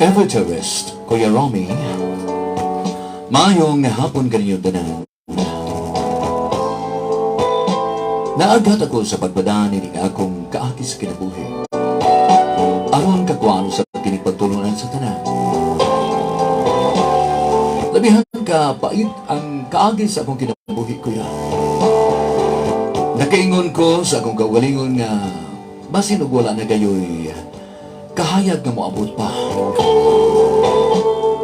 Everterist, Kuya Romy, maayong hapon kaninyo tanan. Naagat ako sa pagbadaan ining akong kaagi sa kinabuhi. Aron kakuan sa kining pagtulunan sa tanan. Labihan ka pait ang kaagi sa akong kinabuhi, kuya. Nakaingon ko sa akong kaugalingon nga basin og wala na gayoy kahayag nga moabot pa.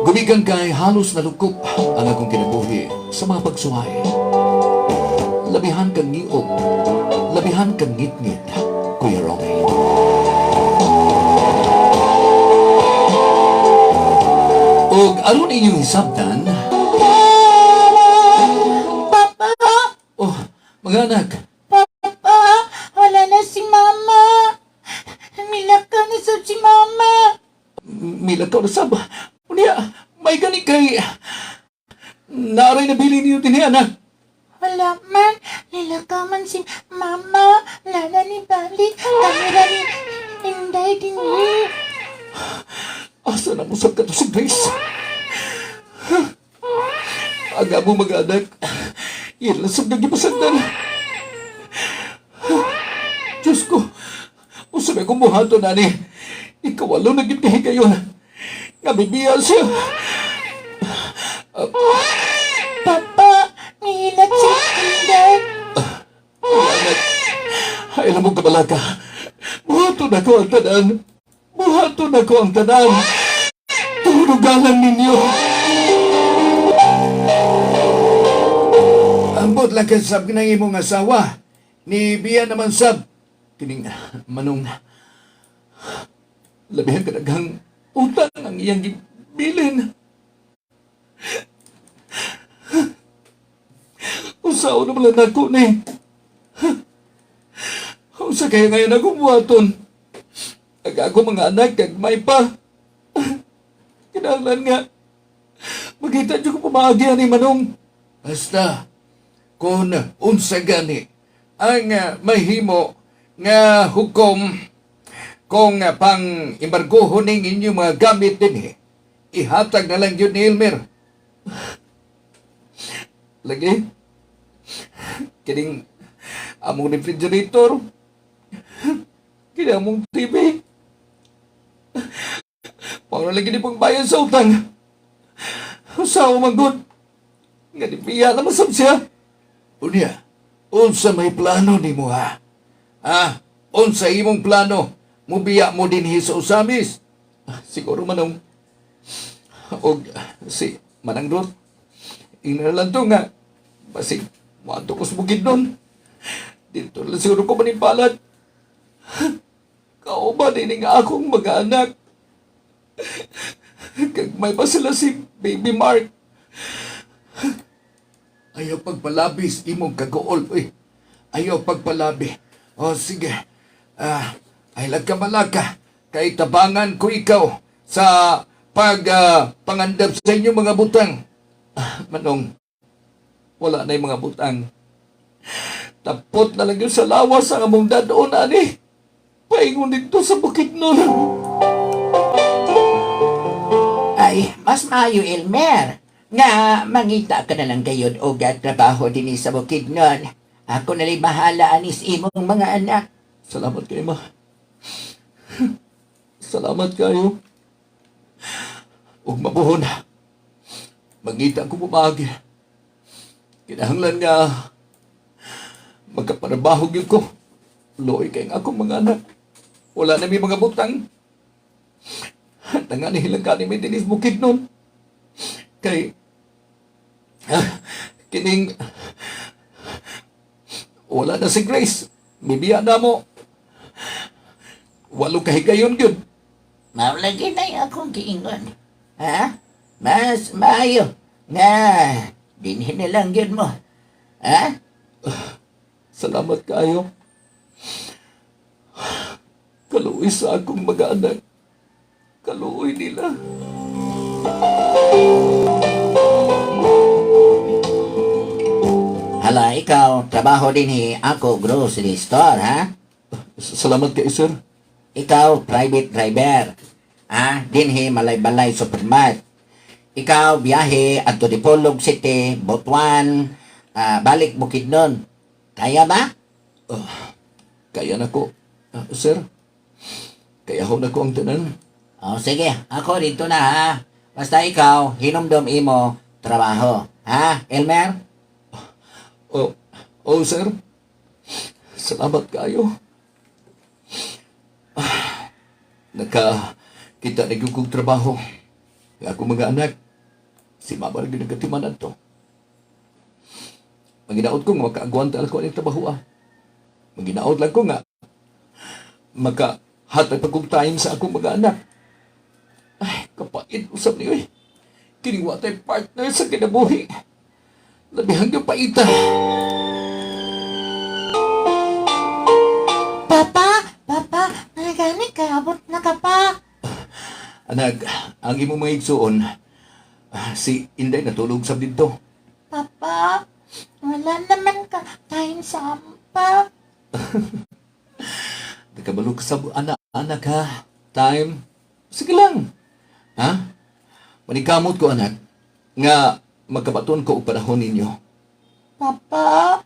Gumikan kay halos nalukop ang akong kinabuhi sa mga pagsuway. Labihan kang ngiog, labihan kang ngitngit, Kuya Romy. Og aron inyong hisabtan, Papa! Oh, mga anak, Papa! Wala na si Mama! Milakaw na sab si Mama! Milakaw na sab. Unya, may gani kay naaray na bili niyo dinhi, anak. Wala man! Nilakaw man si Mama! Lala ni Bali! Kami ra ni Inday dinhi! Asa na mo sab kato si Grace? Aga mo mga anak, yan lang sab nagipasagdan. Diyos ko, usa may kumuhato na ni. Ikawalo na gid kahigayon. Nga bibiya siya. Papa! Nihilat si Inday! Mga anak, ay alam mo kabalaka. Buhaton ako ang tanan. Buhaton ako ang tanan. Turugalan ninyo. Ambot lang kay sab ng imong asawa. Ni Bia naman sab. Kining manong labihan kadaghang utang ang iyang gibilin. Usaw na pala nako ni. Unsa kaya ngayon ako buhaton? Ag ako mga anak, kag may pa. Kinahanglan nga. Magita dyan ko pamaagi ni Manong. Basta, kung unsa gani ang mahimo nga hukom kung pang embargohon ning inyong mga gamit dinhi, ihatag na lang yun ni Elmer. Lagi, kining among refrigerator, kini among TV, Paano lagi ni pang bayad sa utang? Usawa man gud. Nga di biya na masab siya. Unya, unsa may plano nimo ha? Ha? Unsa imong plano? Mubiya mo dinhi sa Ozamis? Ah, siguro manong og si Manang Ruth. Ingnan lang to nga. Basig, moadto ko sa Bukidnon. Dito lang siguro ko manipalat. Kauban ini nga akong mga anak. Kag may pa sila si Baby Mark. Ayaw pagpalabis imong kaguol, uy. Ayaw pagpalabi. O sige. Ah, ay lagka malaka. Kay tabangan ko ikaw sa pag pangandam sa inyong mga butang. Ah, Manong, wala na yung mga butang. Tapot na lang yun sa lawas ang among dadoon, ani. Paingon dito sa Bukidnon. Ay, mas maayo, Elmer. Nga, mangita ka na lang gayod og trabaho dinhi sa Bukidnon. Ako na lang bahala anis imong mga anak. Salamat kay ma. Salamat kayo. Ug mabuhon. Mangita ko pumagi. Kinahanglan nga magkaparabaho gyud ko. Luoy kay nga akong mga anak. Wala na may mga butang. Tanga ni hilang kani may dinis Bukidnon. Kay kining wala na si Grace. Bibiya na mo. Walo kahigayon gyud. Mao lagi na akong giingon. Ha? Mas maayo nga dinhi na lang gyud mo. Ha? Salamat kayo. Kaluoy sa akong mga anak. Kaluoy nila. Hala, ikaw, trabaho dinhi, ako grocery store, ha? Salamat kay sir. Ikaw, private driver. Ha? Dinhi Malaybalay Supermart. Ikaw biyahe adto Dipolog City, Butuan, balik Bukidnon. Kaya ba? Kaya na ko, sir. Kaya ho na ko ang tanan. O sige, ako dito na ha. Basta ikaw, hinumdum imo trabaho. Ha, Elmer? Oh, oh sir. Salamat kayo. Naka kita na gyud kong trabaho. Kaya ako mga anak, si mama lagi nagkatiman to. Maginaot ko nga makaagwanta lang ko ang trabaho ah. Maginaot lang ko nga makahatag pa kong time sa akong mga anak. Ay, kapait usap niyo eh. Kiniwa tayo partner sa kinabuhi. Labihan yung paita. Papa, papa, nagani ka, abot na ka pa. Anak, ang imong mga igsuon, si Inday natulog sa dito. Papa, wala naman ka time sa ampa. Nakabalo ka sa anak, anak ha. Time. Sige lang. Ha? Manikamot ko, anak, nga magkabaton ko og panahon ninyo. Papa,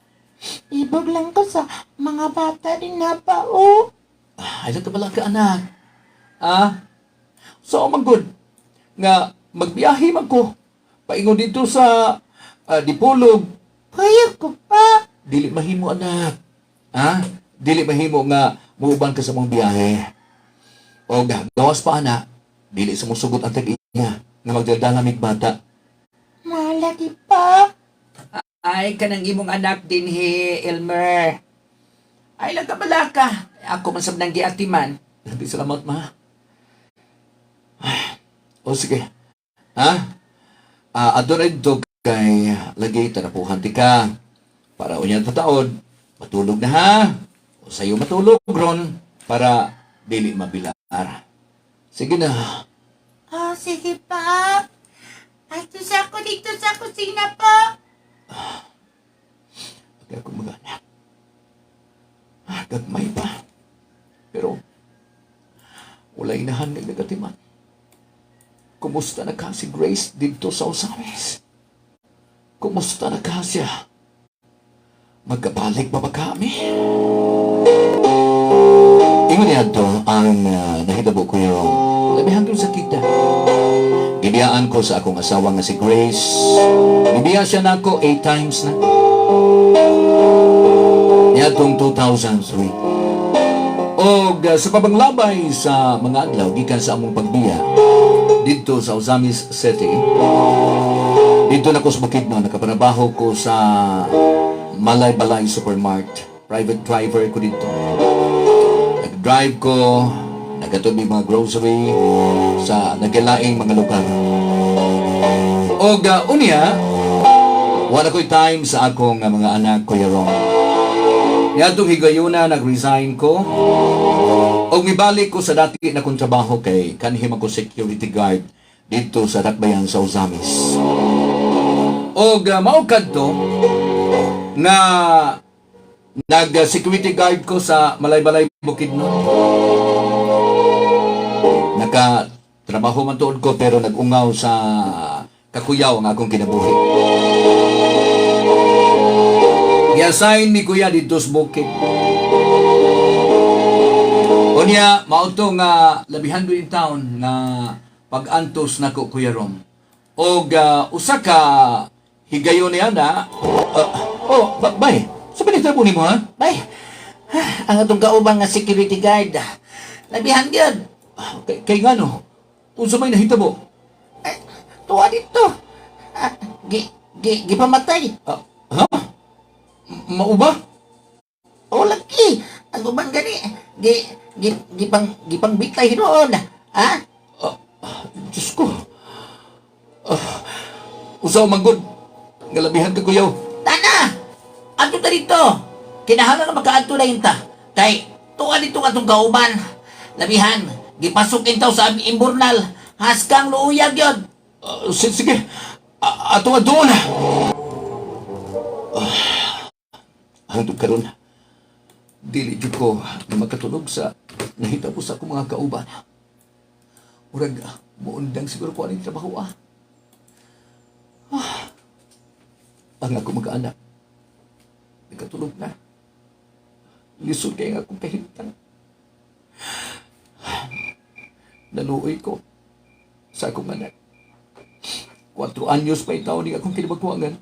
ibog lang ko sa mga bata din na pa, oh. Ay, lang ka ka, anak. Ah? So, man good. Nga, magbiyahe man ko. Paingon dito sa Dipolog. Kaya ko pa. Dili mahimo, anak. Ha? Dili mahimo nga muuban ka sa mong biyahe. O gawas pa, anak. Dili sa musugot ang tag-iya nga magdaldala mig bata. Malagi pa. Ay, kanang imong anak dinhi, Elmer. Ay, lang ka balaka. Ako man sab nang giatiman. Di salamat, ma. Ay, o sige. Ha? Adto na dito kay lagi tarapuhan ti ka. Para unya taon, matulog na ha. O sayo matulog ron para dili mabilar. Sige na. Oh, sige pa. Ato sa ako dito sa kusina pa. Kaya ko mga anak. Gagmay pa. Pero, wala inahan nga nagatiman. Kumusta na ka si Grace dito sa Osamis? Kumusta na ka siya? Magkabalik ba ba kami? Ingon niya to ang nahitabo ko yung labihan sa kita. Gibiyaan ko sa akong asawa nga si Grace. Gibiya siya nako 8 times na. Niadtong 2003. Og sa pabanglabay sa mga adlaw gikan sa among pagbiya didto sa Ozamis City. Didto na ko sa Bukidnon, nakatrabaho ko sa Malaybalay Supermart. Private driver ko didto. Nag-drive ko, nagatod mi mga grocery sa naglaing mga lugar. Og unya, wala ko'y time sa akong mga anak, Kuya Ron. Niadtong higayuna, nag-resign ko. Og mibalik ko sa dati na kong trabaho kay kanhi man ko security guard dito sa Dakbayan sa Ozamis. Og mao kadto nga nag security guard ko sa Malaybalay Bukidnon. Naka trabaho man tuod ko pero nag-ungaw sa kakuyaw ang akong kinabuhi. Gi-assign mi kuya dito sa bukid. Unya, mao to nga labihan in town nga pag-antos nako, Kuya Rom. Og usa ka higayon niya na oh, bay, sa pinagtabo nimo ha? Bay, ang atong kaubang nga security guard. Labihan yun. Kay ngano? Unsa may nahitabo? Ay, tuwa dito. Gi, gi, gipamatay. Ha? Mao ba? O lagi. Ang uban gani. Gi, gi, gipang, gipang bitay noon. Ha? Diyos ko. Usa man gud nga labihan ka kuyaw. Tana! Adto ta dito. Kinahanglan nga makaadto na ta. Kay tuwa dito atong kauban. Labihan, gipasok intaw sa aming imburnal. Haskang luuyag yon. Sige. Ato nga doon. Hangtod karon, dili jud ko na makatulog sa nahitabo sa akong mga kauban. Murag, muundang siguro ko aning trabaho ah. Ah. Ang ako mag-anak, nagkatulog na. Lisod kay nga akong kahintang. Naluoy ko sa akong anak. 4 anyos pa itaw ni akong kinabagkuangan.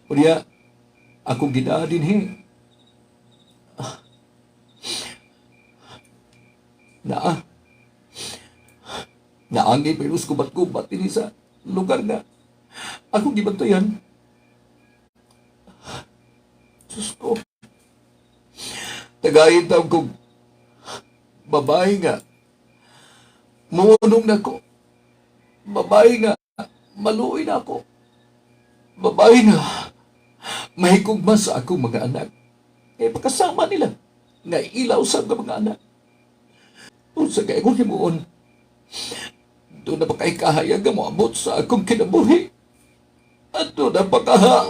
Unya, akong gidaa din he. Naa. Naangi pero gubat-gubat dinhi sa lugar nga akong gibantayan. Diyos ko. Tagayin taon kong babae nga muunong na ko. Babae nga maluoy na ako. Babae nga mahigugma sa akong mga anak. Kaya pagkasama nila nga ilaw sa mga anak. Unsa kay akong himuon? Duna ba kay kahayag nga moabot sa akong kinabuhi? At duna pa kaha.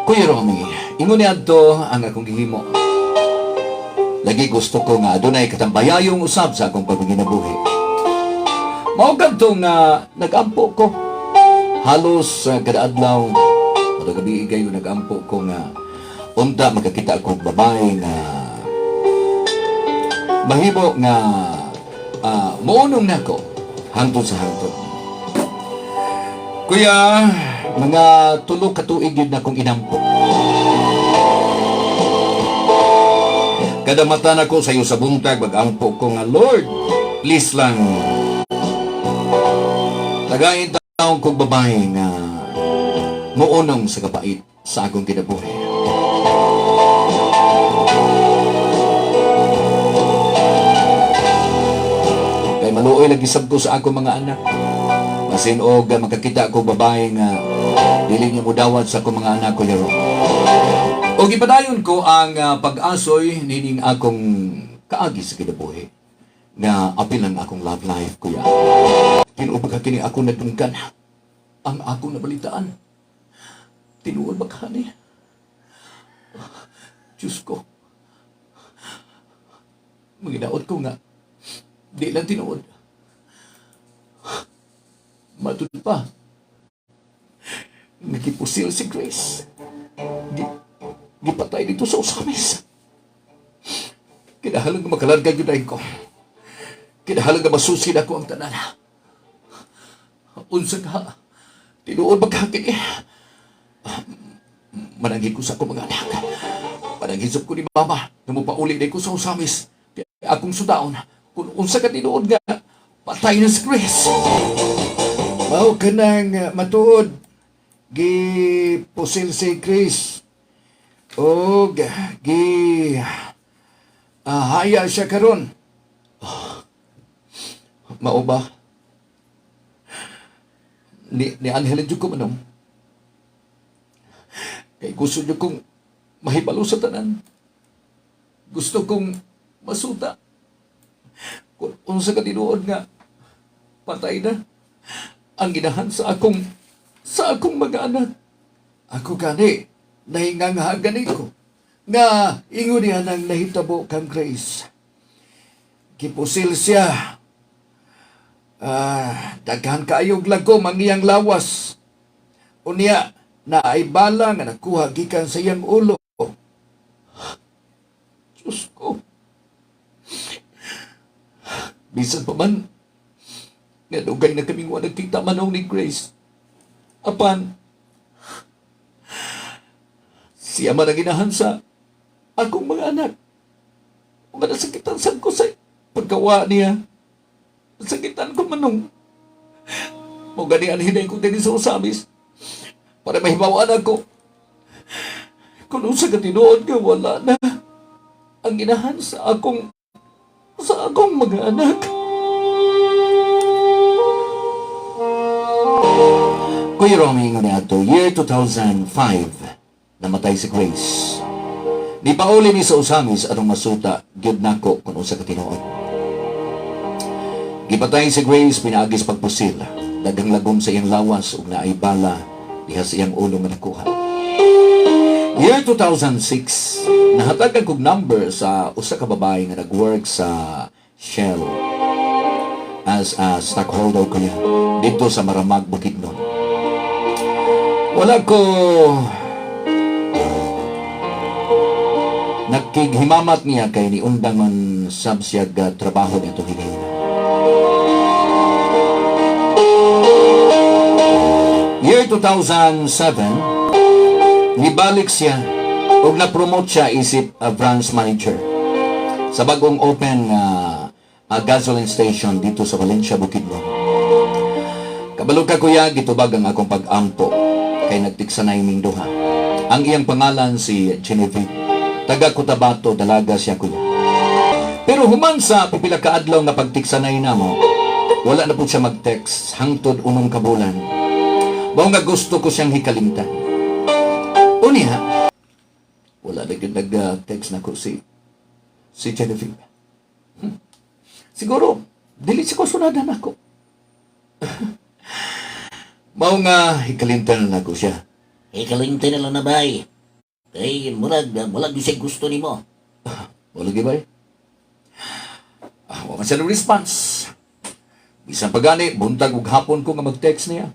Kuya Romy, ingon ni adto ang akong gihimo. Lagi gusto ko nga adunay katambayayong usab sa akong pagkinabuhi. Mao kadto nga nagampo ko. Halos kada adlaw, kada gabi kayo nagampo ko nga unta makakita ko babae nga mahimo nga muunong nako hangtod sa hangtod. Kuya, mga 3 ka tuig yun na akong inampo. Kada mata nako sa iyo sa buntag, mag-ampo ko nga, "Lord, please lang. Tagayin taong kong babae nga muunong sa kapait sa akong kinabuhi." Kay maluoy lagi sab ko sa akong mga anak. Basin og makakita ko babae nga dili niya mudawat sa akong mga anak ko laro. Og ipadayon ko ang pag-asoy nining akong kaagi sa kinabuhi nga apil ang akong love life, kuya. Tinuod ba ka kini ako nadunggan ang akong nabalitaan? Tinuod ba ka ni? Diyos ko. Maginaot ko nga di lang tinuod. Matud pa. Nagipusil si Grace. Gipatay dito sa Ozamiz. Kinahanglan nga makalarga gyud ko. Kinahanglan nga masusi ako ang tanan. Unsa ka? Tinuod ba ka kini? Mananghid ko sa akong mga anak. Mananghid ko ni Mama na mopauli na ko sa Ozamiz. Kaya akong sudaon kung unsa ka tinuod nga patay na si Grace. Mao kanang matuod gipusil si Chris og gi haya siya karon. Mao ba? Ni Angel jud ko manong. Kay gusto niyo kong mahibalo sa tanan. Gusto kong masuta. Kung unsa ka tinuod nga patay na ang ginahan sa akong mga anak. Ako gani nahinganghagan ko nga ingon niya nang nahitabo kang Grace. Gipusil siya. Daghan kaayog lagom ang iyang lawas. Unya, naay bala nga nakuha gikan sa iyang ulo. Diyos ko. Bisan pa man, nga dugay na kaming wa nagkita manong ni Grace. Apan, siya man ang ginahan sa akong mga anak. Mga nasakitan sad ko sa pagkawa niya. Nasakitan ko manong. Mao gani anhi ko din sa Ozamiz para mahibawaan ako kung unsa ka tinuod nga wala na ang ginahan sa akong mga anak. Kuya Romy, nga ato, year 2005, namatay si Grace. Ni pauli mi sa Ozamiz atong masuta, gyud nako kung unsa ka tinuod. Gipatay si Grace pinaagi sa pagpusil. Daghang lagom sa iyang lawas ug naay bala diha sa iyang ulo nga nakuha. Year 2006, nahatagan kog number sa usa ka babae nga nag-work sa Shell as a stockholder, kuya, dito sa Maramag, Bukidnon. Wala ko nakighimamat niya kay ni undang man sab siya ga trabaho nito higayon. Year 2007, nibalik siya ug na-promote siya isip a branch manager sa bagong open nga gasoline station dito sa Valencia, Bukidnon. Kabalo ka, kuya, gitubag ang akong pag-ampo kay nagtiksanay ming duha. Ang iyang pangalan si Genevieve. Taga Cotabato, dalaga siya, kuya. Pero human sa pipila ka adlaw nga pagtiksanay namo, wala na po siya mag-text hangtod 6 ka bulan. Mao nga gusto ko siyang hikalimtan. Unya, wala na gyud nag-text nako si Genevieve. Siguro, dili siya ko sunadan ako. Mao nga hikalimtan na nako siya. Ikalimtan na lang na, bay. Kay murag, murag di siya gusto nimo. Wala gyud, bay. Ah, wa man siya response. Bisan pa gani, buntag ug hapon ko nga mag-text niya.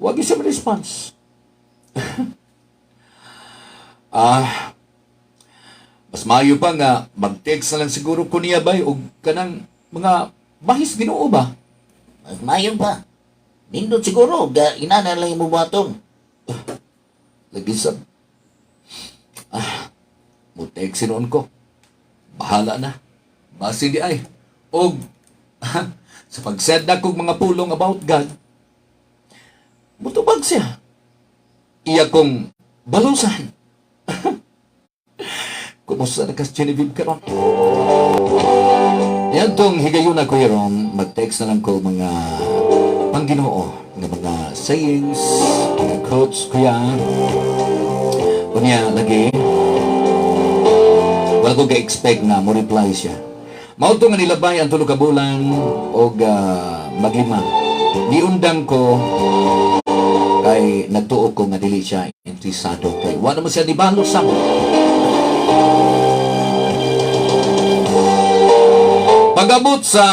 Wa gyud siya response. Ah, mas maayo pa nga mag-text na lang siguro ko niya, bay, og kanang mga bahis Ginoo ba? Mas maayo pa. Nindot siguro, ga inana lang mo buhaton. Lagi sa mo text noon ko. Bahala na. Basin di ay. Og sa pag-send na kog mga pulong about God, mutubag siya. Iya kong balusan. Kumusta na kas Genevieve karon? Yan tong higayon na, Kuya Rom, mag-text na lang ko mga pangginoo nga mga sayings, mga quotes, kuya. Unya, lagi, wala ko ga-expect na mo reply siya. Mao to nga nilabay ang 3 ka bulan og maglima. Niundang ko kay nagtuo ko nga dili siya interesado kay wa naman siya nibalos sa mo. Pag-abot sa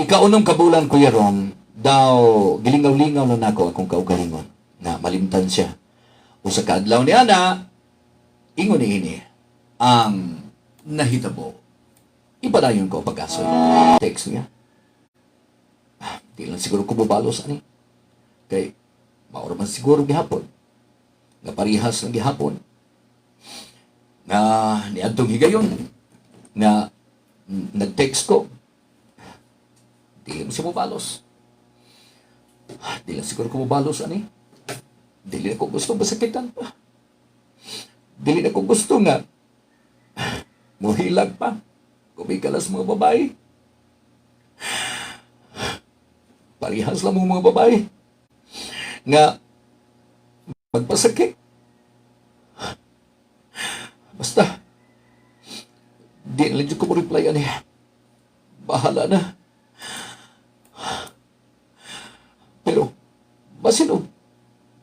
6 ka bulan, Kuya Rom, daw gilingaw-lingaw na nako akong kaugalingon na malimtan siya. Usa ka adlaw ni ana, ingon ni ini ang nahitabo. Ipadayon ko pag-asoy. Text niya. Ah, di lang siguro ko bubalos ani. Kay maura man siguro gihapon. Nga parihas lang gihapon. Nga niadtong higayon nga nag-text ko. Di mo siya mobalos. Ah, di lang siguro ko mobalos ani. Dili ako gusto masakitan pa. Dili na ko gusto nga muhilag pa. Kumikalas mga babae. Parihas lang mo mga babae. Nga magpasakit. Basta, di na lang ko mo reply ani. Bahala na. Pero, basin og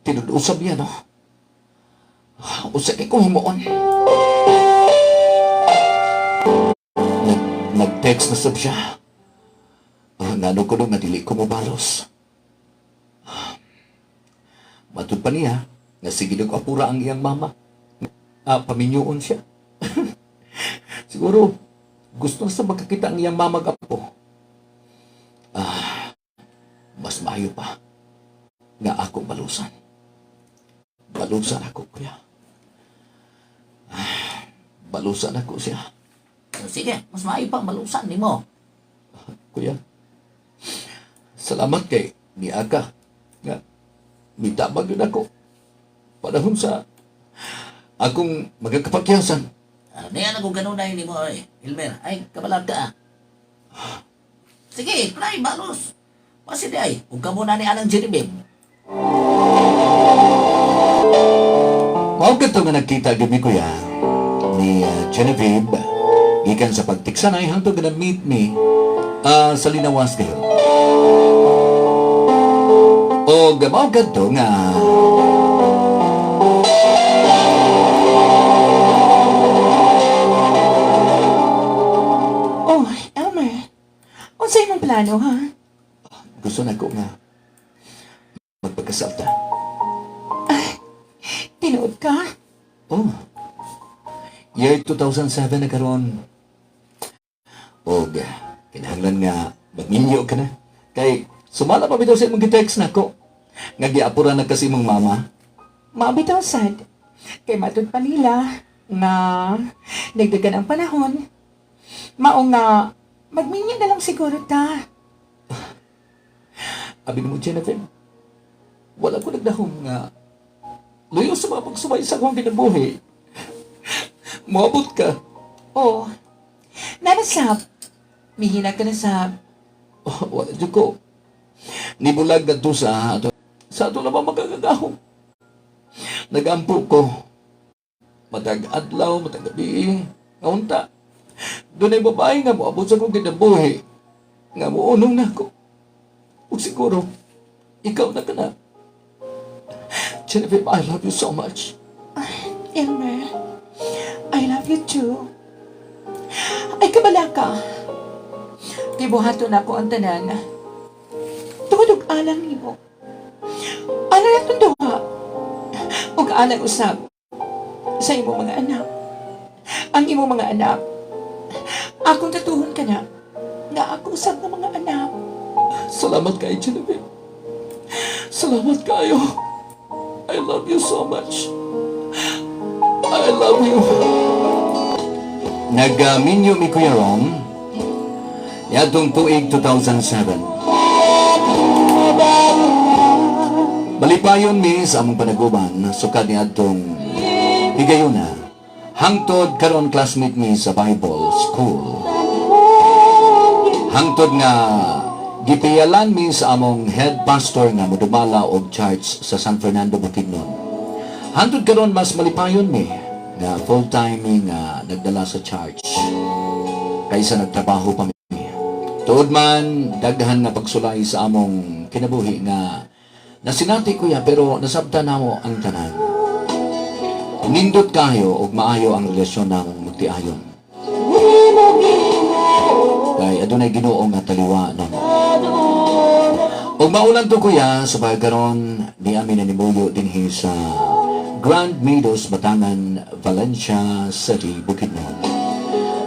tinud-usab niya, no? Usa kay kong himuon. Nag-text na sab siya. Ah, ngano ko no nga dili ko mobalos. Matud pa niya nga sige daw apura ang iyang mama. Ah, paminyoon siya. Siguro, gusto na sa magkakita ang iyang mama apo. Ah, mas maayo pa nga ako balusan. Balusan ako, kuya. Ah, balusan ako siya. Sige, mas maayo pa malusan nimo. Kuya, salamat kay niaka nga mitabag yun ako panahon sa akong magkakapagyasan. Ah, niya na kung kanunay nimo ay, Elmer. Ay, kabalag ka ah. Sige, try balos. Pasi di ay, ug kamo na ni anang Genevieve. Mao kadto nga nagkita gyud mi, kuya, ni Genevieve gikan sa pagtiksanay hangtod nga na-meet mi sa Linawas kayo. Og mao kadto nga plano, ha? Gusto na ko nga magpagkasal ta. Tinuod ka? Oh. Year 2007 na karon. Og kinahanglan nga magminyo ka na. Kay sumala pa bitaw sa imong gi-text nako. Nga giapura na kasi imong mama. Mabitaw sad. Kay matud pa nila nga nagdagan ang panahon. Mao nga magminyo na lang siguro ta. Abi mo, Jennifer, wala ko nagdahom nga luyo sa mga pagsubay sa akong kinabuhi. Moabot ka. Oh. Nanasab. Mihina ka na sab. Oh, wala jud ko. Nibulag kadto sa ato na ba magkagagahom. Nagampo ko. Matag adlaw, matag gabi, ngaunta. Dunay babae nga moabot sa akong kinabuhi. Nga muunong na ako. Ug siguro, ikaw na ka na. Genevieve, I love you so much. Elmer, I love you too. Ay, kabala ka. Gibuhaton ako ang tanan. Tungod og alang nimo. Alang natong duha. Ug alang usab sa imong mga anak. Ang imong mga anak. Akong tatuhon ka na nga ako usab nga mga anak. Salamat kayo, Genevieve. Salamat kayo. I love you so much. I love you. Nagaminyo mi Kuya Rom, yatong tuig 2007. Balipayon mi sa among panaguban, sukad ni adtong higayuna. Hangtod karon classmate mi sa Bible School. Hangtod nga gipiyalan mi sa among head pastor nga modumala og church sa San Fernando, Bukidnon. Hangtod karon mas malipayon mi nga full time mi nga nagdala sa church kaysa nagtrabaho pa mi. Tuod man daghan nga pagsulay sa among kinabuhi nga nasinati, kuya, pero nasabtan namo ang tanan. Nindot kayo og maayo ang relasyon namong magtiayon. Kay adunay Ginoo nga taliwa namo. Ug maulan to, kuya, sa pagkaron ni amin na nimuyo dinhi sa Grand Meadows, Batangan, Valencia City, Bukidnon.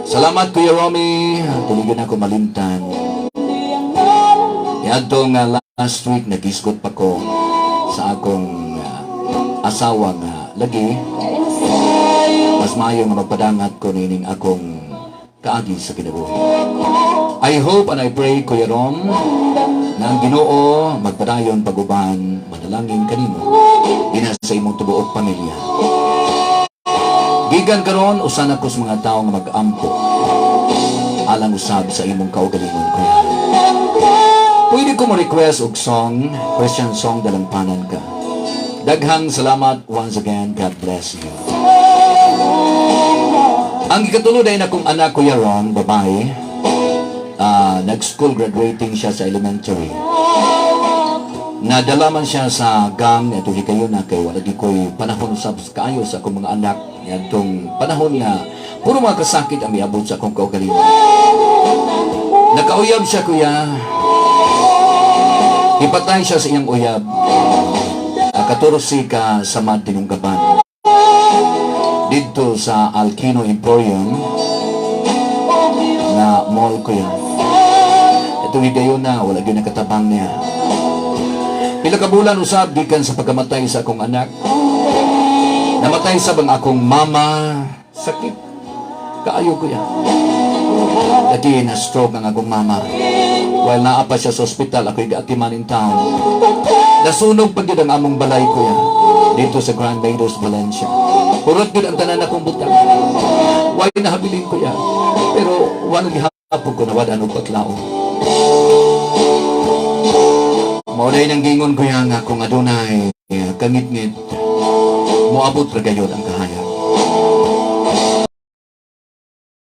Salamat, Kuya Romy, tuligan ako malimtan. Niadto nga last week nagisgot pa ko sa akong asawa nga lagi mas maayo nga magpadangat ko nining akong kaagi sa kinabuhi. I hope and I pray, Kuya Rom, na ang Ginoo magpadayon paguban manalangin kanimo dina sa imong tibuok pamilya. Gikan karon usa na ko sa mga tawo nga mag-ampo alang usab sa imong kaugalingon, kuya. Pwede ko mo request og song, Christian song, "Dalampanan Ka." Daghang salamat once again. God bless you. Ang ikatulo ay akong anak, Kuya Ron, babae. Nag-school graduating siya sa elementary. Nadala man siya sa gang ito kayo na kay wala di ko'y panahon sa kaayo sa akong mga anak niadtong panahon nga puro mga kasakit ang miabot sa akong kaugalingon. Nakauyab siya, kuya. Ipatay siya sa iyang uyab. 14 ka samad tinunggaban. Didto sa Alquino Emporium na mall ko yan. Itong higayon na, wala gyud nakatabang niya. Pila ka bulan usab gikan sa pagkamatay sa akong anak. Namatay sa bang akong mama. Sakit. Kaayo ko yan. Lagi na stroke ang akong mama. While naa pa siya sa ospital, ako'y gaatiman in town. Nasunog pa gyud ang among balay, kuya. Dito sa Grand Meadows, Valencia. Hurot gyud ang tanan akong butang. Way nahabilin, kuya. Pero wala gihapon ko nawad-an og patlao. Mao day nang gingon, kuya, nga kung adunay kangitngit, moabot ra gayod ang kahayag.